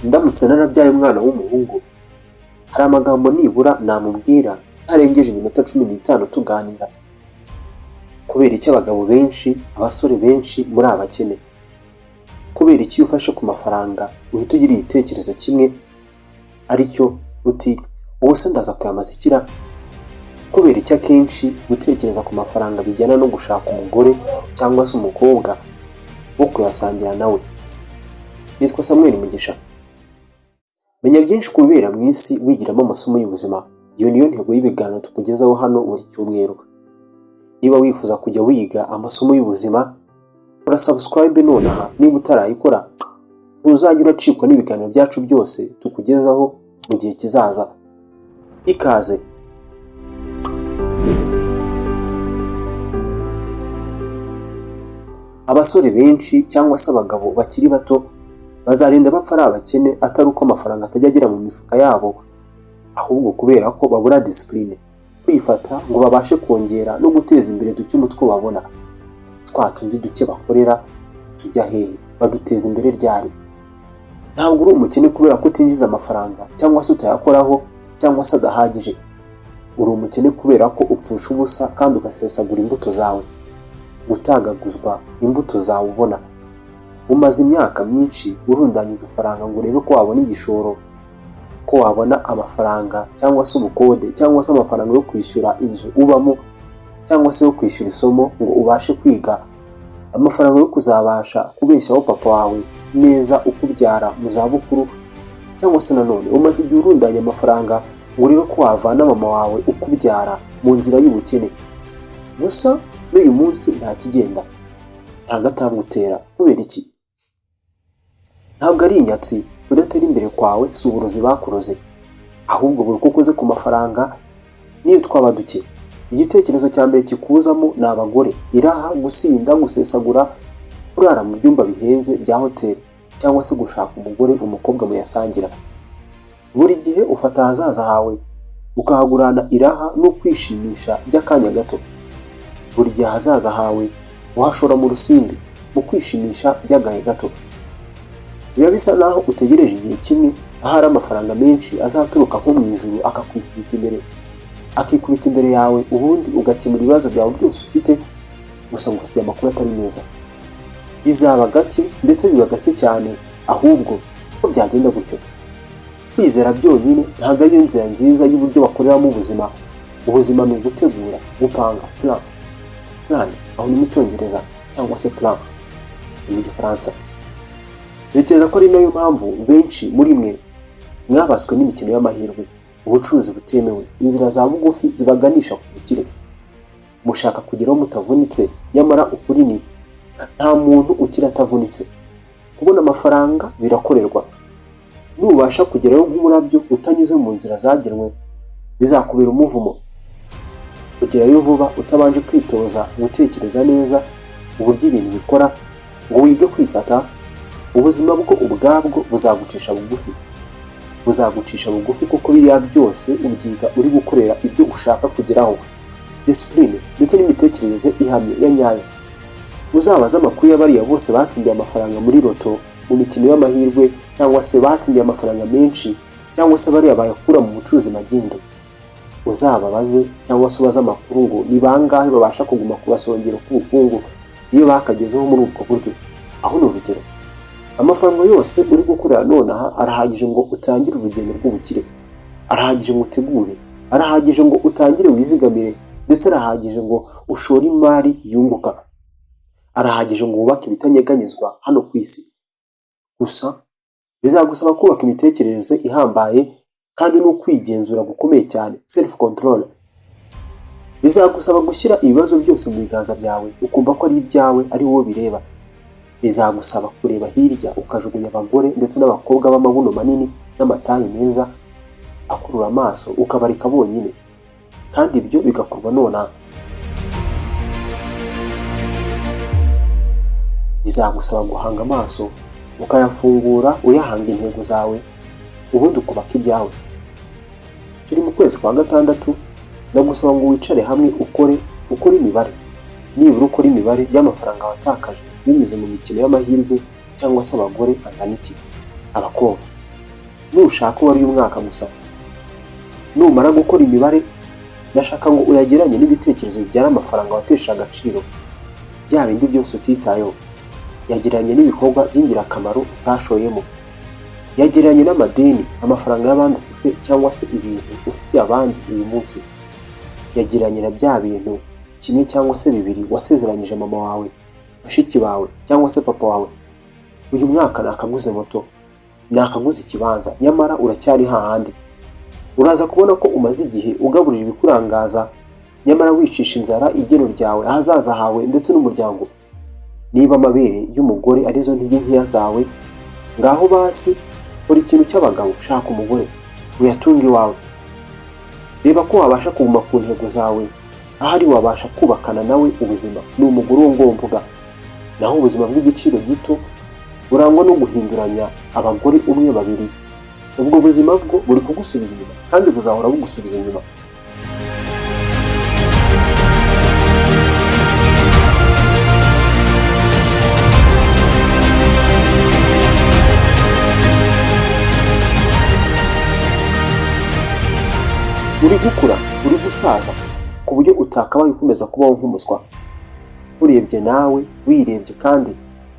Ndamutse narabyaye umwana w'umuhungu, hari amagambo nibura namubwira ntarengeje iminota 15 tuganira. Kubera iki abagabo benshi, abasore benshi muri abakene? Kubera iki iyo ufashe ku mafaranga uhita ugira igitekerezo kimwe aricyo uti ubu se ndaza kuyamaza ikira? Kubera iki akenshi gutekereza ku mafaranga bijyana no gushaka umugore cyangwa se umukobwa wo kuyasangira nawe? Nitwa Samuel Mugisha. Menya byinshi ku bibera mu isi wigiramo amasomo y'ubuzima. Iyo niyo ntego y'ibiganiro tukugezaho hano buri cyumweru. Niba wifuza kujya wiga amasomo y'ubuzima, kora subscribe nonaha. Niba utarayikora, ntuzajya uracikwa n'ibiganiro byacu byose tukugezaho mu gihe kizaza. Ikaze. Abasore benshi cyangwa se abagabo bakiri bato bazarinda bapfa ari abakene, atari uko amafaranga atajya agera mu mifuka yabo, ahubwo kubera ko babura discipline, kwifata ngo babashe kongera no guteza imbere duke umutwe babona. Twa tundi duke bakorera tujya hehe? Baduteza imbere ryari? Ntabwo uri umukene kubera ko utinjiza amafaranga cyangwa se utayakoraho cyangwa se adahagije. Uri umukene kubera ko upfusha ubusa kandi ugasesagura imbuto zawe, gutagaguzwa imbuto zawe ubona. Umaze imyaka myinshi urundanya udufaranga ngo urebe ko wabona igishoro, ko wabona amafaranga cyangwa se ubukode cyangwa se amafaranga yo kwishyura inzu ubamo cyangwa se yo kwishyura isomo ngo ubashe kwiga, amafaranga yo kuzabasha kubeshaho papa wawe neza ukubyara mu zabukuru, cyangwa se nanone umaze igihe urundanya amafaranga ngo urebe ko wavana mama wawe ukubyara mu nzira y'ubukene. Gusa n'uyu munsi nta kigenda, nta gatambwe utera. Kubera iki? Ntabwo ari inyatsi. Kudatera imbere kwawe si uburozi bakuroze, ahubwo buri uko ukoze ku mafaranga niyo twaba duke, igitekerezo cya mbere kikuzamo ni abagore, iraha, gusinda, gusesagura, kurara mu byumba bihenze bya hoteli cyangwa se gushaka umugore, umukobwa muyasangira. Buri gihe ufata ahazaza hawe ukahagurana iraha no kwishimisha by'akanya gato. Buri gihe ahazaza hawe uhashora mu rusimbi, mu kwishimisha by'agahe gato. Biba bisa naho utegereje igihe kimwe ahari amafaranga menshi azaturuka nko mu ijuru akakwikubita imbere, akikubita imbere yawe, ubundi ugakemura ibibazo byawe byose ufite. Gusa ngufitiye amakuru atari meza. Bizaba gake, ndetse biba gake cyane ahubwo ko byagenda gutyo. Kwizera byonyine ntabwo ariyo nzira nziza y'uburyo bakoreramo ubuzima. Ubuzima ni ugutegura, gupanga, plan. Plan aho ni mu Cyongereza cyangwa se plan ni mu Gifaransa. Ntekereza ko ari nayo mpamvu benshi muri mwe mwabaswe n'imikino y'amahirwe, ubucuruzi butemewe, inzira za bugufi zibaganisha ku bukire. Mushaka kugeraho mutavunitse, nyamara ukuri ni nta muntu ukira atavunitse. Kubona amafaranga birakorerwa. Nubasha kugerayo nk'umurabyo utanyuze mu nzira zagenwe, bizakubera umuvumo. Kugerayo vuba utabanje kwitoza gutekereza neza uburyo ibintu bikora ngo wige kwifata, ubuzima bwo ubwabwo buzagucisha bugufi. Buzagucisha bugufi kuko biriya byose ubyiga uri gukorera ibyo ushaka kugeraho. Discipline ndetse n'imitekerereze ihamye ya nyayo. Uzabaze amakuru y'abariya bose batsindiye amafaranga muri loto, mu mikino y'amahirwe, cyangwa se batsindiye amafaranga menshi, cyangwa se bariya bayakura mu bucuruzi magendu. Uzababaze cyangwa se ubaze amakuru ngo ni bangahe babasha kuguma ku gasongero k'ubukungu iyo bakagezeho muri ubwo buryo. Aho ni urugero. Amafaranga yose uri gukorera nonaha arahagije ngo utangire urugendo rw'ubukire, arahagije ngo utegure, arahagije ngo utangire wizigamire, ndetse arahagije ngo ushore imari yunguka, arahagije ngo wubake ibitanyeganyezwa hano ku isi. Gusa bizagusaba kubaka imitekerereze ihambaye kandi n'ukwigenzura gukomeye cyane, self control. Bizagusaba gushyira ibibazo byose mu biganza byawe, ukumva ko ari ibyawe, ari wowe bireba. Bizagusaba kureba hirya ukajugunya abagore ndetse n'abakobwa b'amabuno manini n'amatayi meza akurura amaso, ukabareka bonyine, kandi ibyo bigakorwa nonaha. Bizagusaba guhanga amaso ukayafungura, uyahanga intego zawe, ubundi ukubaka ibyawe. Turi mu kwezi kwa gatandatu, ndagusaba ngo wicare hamwe ukore imibare, nibura ukore imibare y'amafaranga watakaje binyuze mu mikino y'amahirwe cyangwa se abagore angana iki, abakobwa. Nushaka uwari uyu mwaka gusa. Numara gukora imibare, ndashaka ngo uyageranye n'ibitekerezo bibyara amafaranga watesha agaciro, bya bindi byose utitayeho. Yagereranye n'ibikorwa by'ingirakamaro utashoyemo. Yagereranye n'amadeni, amafaranga y'abandi ufite cyangwa se ibintu ufitiye abandi uyu munsi. Yagereranye na bya bintu kimwe cyangwa se bibiri wasezeranyije mama wawe, bashiki bawe cyangwa se papa wawe. Uyu mwaka nakaguze moto, nakaguze ikibanza, nyamara uracyari hahandi. Uraza kubona ko umaze igihe ugaburira ibikurangaza, nyamara wicisha inzara igeno ryawe, ahazaza hawe ndetse n'umuryango. Niba amabere y'umugore arizo ntege nkeya zawe, ngaho basi kora ikintu cy'abagabo, shaka umugore uyatunge iwawe. Reba ko wabasha kuguma ku ntego zawe, ahari wabasha kubakana nawe ubuzima. Ni umugore uwo nguwo mvuga. Naho ubuzima bw'igiciro gito burangwa no guhinduranya abagore umwe babiri, ubwo buzima bwo buri kugusubiza inyuma kandi buzahora bugusubiza inyuma. Uri gukura, uri gusaza ku buryo utakabaye ukomeza kubaho nk'umuswa. Urebye nawe wirebye kandi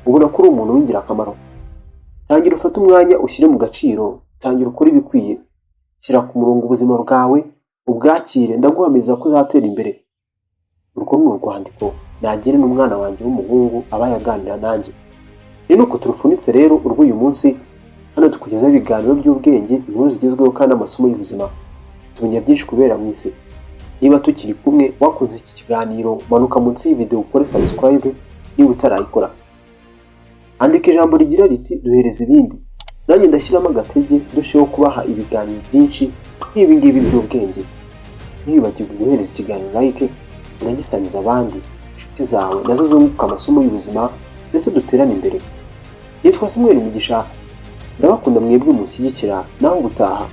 ubona ko uri umuntu w'ingirakamaro. Tangira ufate umwanya ushyire mu gaciro, tangira ukore ibikwiye, shyira ku murongo ubuzima bwawe, ubwakire, ndaguhamiriza ko uzatera imbere. Urwo ni urwandiko nagira n'umwana wanjye w'umuhungu aba yaganira nanjye. Ni nuko turufunitse rero urw'uyu munsi. Hano tukugezaho ibiganiro by'ubwenge, inkuru zigezweho kandi amasomo y'ubuzima. Tumenya byinshi kubera mu isi. Niba tukiri kumwe wakunze iki kiganiro, manuka munsi y'iyi ukore subscribe niba utarayikora. Andika ijambo rigira riti duhereze ibindi, nanjye ndashyiramo agatege ndusheho kubaha ibiganiro byinshi nk'ibi ngibi by'ubwenge. Ntiwibagirwe guhereza ikiganiro like, unagisangiza abandi inshuti zawe nazo zunguka amasomo y'ubuzima ndetse duterane imbere. Nitwa Samuel Mugisha, ndabakunda mwebwe munshyigikira, naho ubutaha.